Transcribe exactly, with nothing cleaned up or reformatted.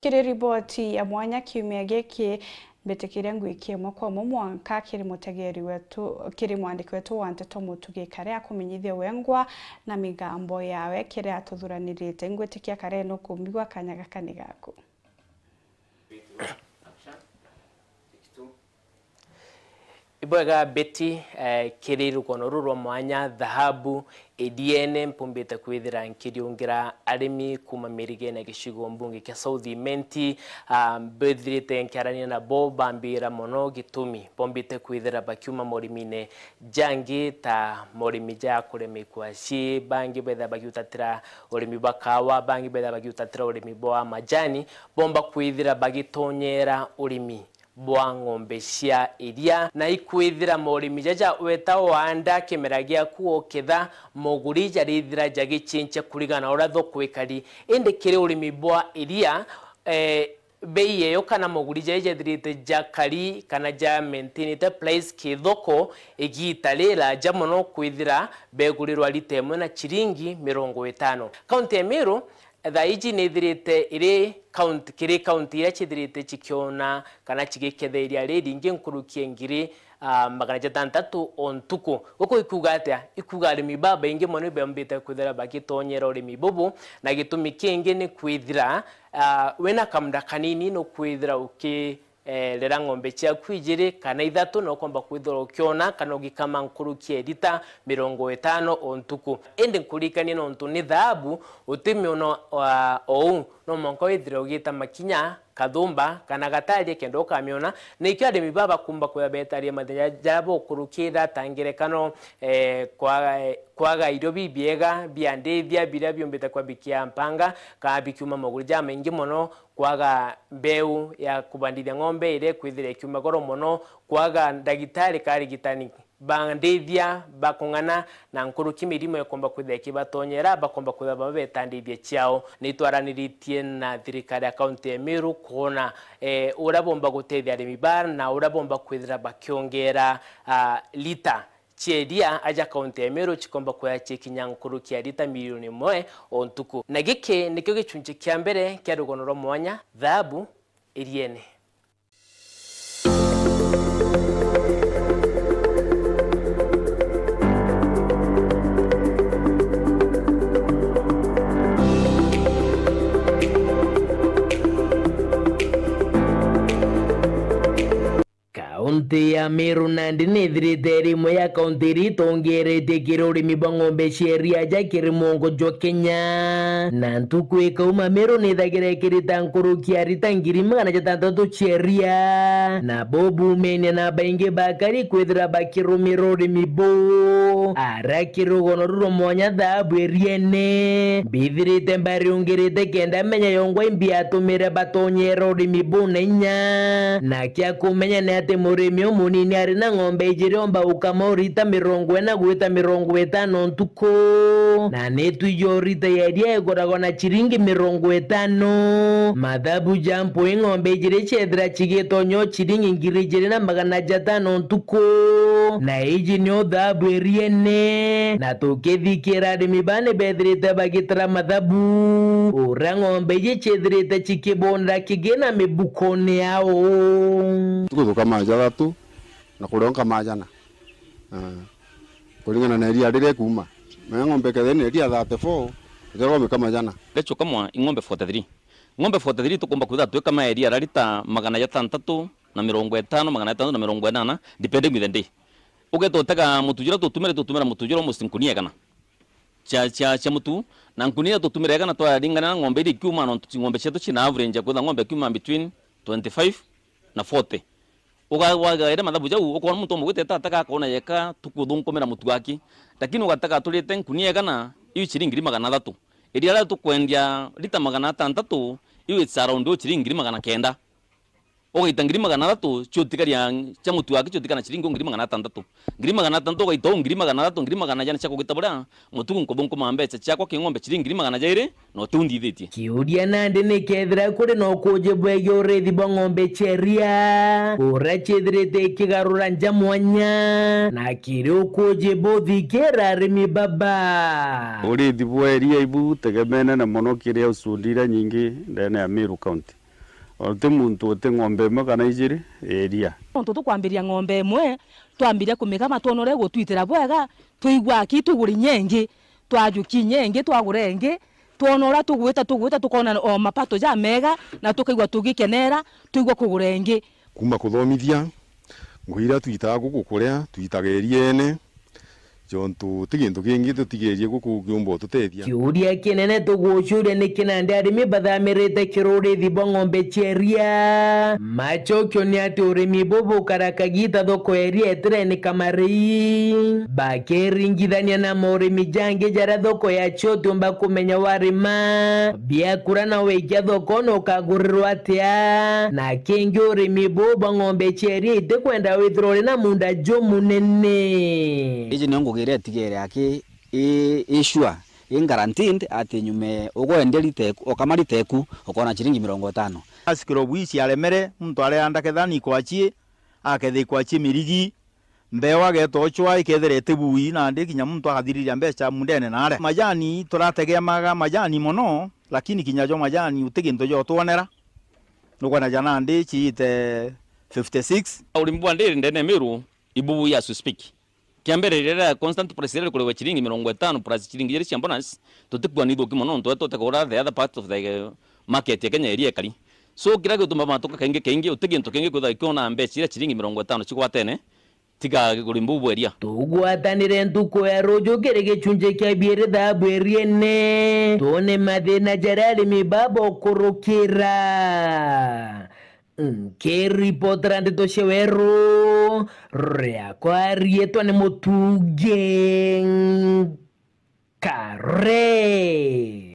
Kiri riboti ya mwanya kiumia giki, mbitikiria ngwikie imwe kwa imwe mwanka kiri mutegeri wetu, kiri mwandiki wetu wa nteto Mutugi Kare akumenyithie wengwa na migambo yawe kiri atuthuranirite. Ngwitikia Kare nukumbigua, kanya gaka ni gaku. Ibwega Betty, eh, kiri rugono ruru rwa mwanya Thahabu Iriene, mpumbite kwithira nkiriungira arimi kuuma mirigene ya gicigo mbunge kia South Imenti, ah, mbithirite nkiarania nabo bambira mono gitumi bombite kwithira bakiuma morimine jangi ta morimi ja kurema ikwaci, bangi betha bagiutatira urimi bwa kawa, bangi betha bagiutatira urimi bwa majani, bomba kwithira bagitonyera urimi bwa ng'ombe cia iria, na ikwithira morimi jaja weta waanda kimera giaku oketha moguri jarithira jagicenjia kurigana na uria thoko ikari. Indi kiri urimi bwa iria, eh, bei eyo kana moguri jai jethirite jakari kana ja maintainite price ki thoko igita rira ja mono kwithira begurirwa rita imwe na chiringi mirongo itano. Kaunti ya Meru, thaa iji nithirite iri kaunti, kiri kaunti iria cithirite cikiona kana cigiketheria ri ringi nkuruki ya ngiri, ah, magana jatantatu o ntuku. Guku ikuuga atia? Ikuuga arimi babaingi mono ibambite kwithira bagitonyera urimi bubu, na gitumi kingi ni kwithira, ah, wina kamunda kanini nukwithira uki eh, rera ng'ombe ciaku ijiri kana ithatu, na ukomba kwithirwa ukiona kana ugikama nkuruki ya lita mirongo itano o ntuku. Indi nkuririkanie, nontu ni thahabu, utimiona, ah, ou, no mwanka withire ugita makinya, kathumba, kana gataria kenda ukamiona. Nikio arimi baba bakumba kwithira betaria mathina jaria bokurukira, ta ngerekano, eh, kwaga, eh, kwaga irio bibiega bia ndithia biria biumbite kwa bikia mpanga, kana bikiuma maguru jamaingi mono, kwaga mbeu ya kubandithia ng'ombe iria ikwithira ikiuma goro mono, kwaga ndagitari ka arigitani ba ndithia ba kung'ana, na nkuruki mirimo ikomba kwithira ikibatonyera, bakomba kwithira baba beta ndithia ciao. Ni itwaraniritie na thirikari ya kaunti ya Meru kwona, eh, uria bomba gutethia arimi baa na uria bomba kwithira bakiongera, ah, lita cia iria aja kaunti ya Meru cikomba kwithira cikinya nkuruki ya lita milioni imwe o ntuku. Na giki nikio gicunchi kia mbere kia rugono rwa mwanya Thahabu Iriene. Kaunti ya Meru nandi nithirite iri imwe ya kaunti iria itongeretie kiri urimi bwa ng'ombe cia iria ja kiri mwongo jwa Kenya. Na ntuku ikauma Meru nithagira ikirita nkuruki ya lita ngiri magana jatantatu cia iria. Na bo bumenia na baingi bakari kwithira bakirumira urimi buu. Ara kiri rugono ruru rwa mwanya Thahabu Iriene, mbithirite mbariungirite kenda menya yongwa imbi atumire batonyera urimi buu na inya. Na kia kumenya ni ati murimi umunini ari na ng'ombe ijiri omba gukama o lita mirongo ina gwita mirongo itano ntuku. Na ni twiji o lita ya iria iguragwa na chiringi mirongo itano. Mathabu ja mpwi ng'ombe ijiri ciethira cigitonya o chiringi ngiri ijiri na magana jatano ntuku. Na iji nio Thahabu Iriene. Na tukithikira arimi baa ni bethirite bagitara mathabu uria ng'ombe iji ciethirite cikibonera kigina mibukone yao. Tuku thukama jathatu na kuria nkama jana. Ah. Kuringana na iria riria ikuuma. Na ng'ombe kethira ni iria thirty-four, ithirwa mikama jana. Lecho kamwa ing'ombe forty-three. Ng'ombe forty-three tukumba kwithira twikama iria ria lita magana jatantatu na mirongo itano, magana jatantatu na mirongo inana, depending with the day. Ugeta utega mutu juria tutumire, tutumira mutu juria almost nkunia igana. Cia, cia, cia mutu, na nkunia iria tutumire igana twaringana na ng'ombe iria ikiuma, nontu ng'ombe cietu cina average ya kwithira ng'ombe ikiuma between twenty-five na forty. Uga-, wagaire mathabu jau, ukoona muntu omwe gwiteta atega akoona yeka tukuthunkumira mutu waki. Lakini ugatega aturite nkunia igana, iu ciringi ngiri magana athatu. Iria riria tukwendia lita magana atantatu, iu it's around o ciringi ngiri magana kenda. Ugaita ngiri magana athatu, ciutigaria cia mutu waki ciutigana ciringi o ngiri magana atantatu. Ngiri magana atantatu ugaita o ngiri magana athatu, ngiri magana jana cia kugita buria, mutuku nkuthunkuma mbeca ciakwa ki ng'ombe ciringi ngiri magana jairi, na uti undithitie. Kiuria nandi ni kethira kuri na ukuji bwegie urithi bwa ng'ombe cia iria, uria ciithirite ikigarura nja mwanya, na kiri ukuji buthikira arimi baba. Urithi bwa iria ibu tegemene na mono kiri household iria nyingi ndene ya Meru County. Uti muntu uti ng'ombe imwe kana ijiri iria. Nontu tukwambiria ng'ombe imwe, twambiria kumikama twona uria igutwitira bwega, twigua aki tugure inya ingi, twajukia inya ingi, twagura ingi, twona uria tugwita, tugwita, tukona o mapato jamega, na tukaigua tugikenera, twigua kugura ingi. Kuuma kuthomithia, ngugi iria twitaga guku kuria, twitaga iriene, jontu ti gintu kingi tutigerie guku kiumba ututethia. Kiuria kinene tugucuria ni kinandi arimi bathamirite kirurithi bwa ng'ombe cia iria. Macokio ni ati urimi bu bukara kagita thoko ya iria itireni kamarei, bakiringithania na maurimi jangi jaria thoko yacio utiumba kumenya warima biakura na wikia thokone ukagurirwa atia. Na kingi urimi bu bwa ng'ombe cia iria itikwenda withirwa uri na munda jumunene. Iji nio ngugi iria itigere aki i, i sure, i guaranteed ati nyume ugwenderi teku, ukama rita eku, ukona ciringi mirongo itano. Asikiro bwi ciaremere, muntu areanda kethani kwacie, akethikwa cie mirigi, mbeo ageta ocwa ikethira iti bui, nandi kinya muntu akathiriria mbeca mundene nare. Majani, turategeamaga majani mono, lakini kinya jo majani uti gintu jotwonera. Nukwona ja nandi ciite fifty six. Urimi bwa ndiri ndene Meru, ibubu as we speak. Kia mbere, riria constant price riria rikuregwa ciringi mirongo itano plus ciringi ijiri cia bonus, tutikua ni ithuki mono, nontu tutekugura the other part of the market ya Kenya iria ikari. So, kiria gituma matuka kaingi kaingi, uti gintu kingi kwithirwa gikiona mbeca iria ciringi mirongo itano cigwatene, tiga urimi buu bwa iria. Tugwatanire ntuku ya ruju kiri gicunji kia biiri thabu iriene, twone mathina jaria arimi baba ukurukira. Nkiripotera ndeto cia weru, riakwa riitwa ni Mutungi Nkare.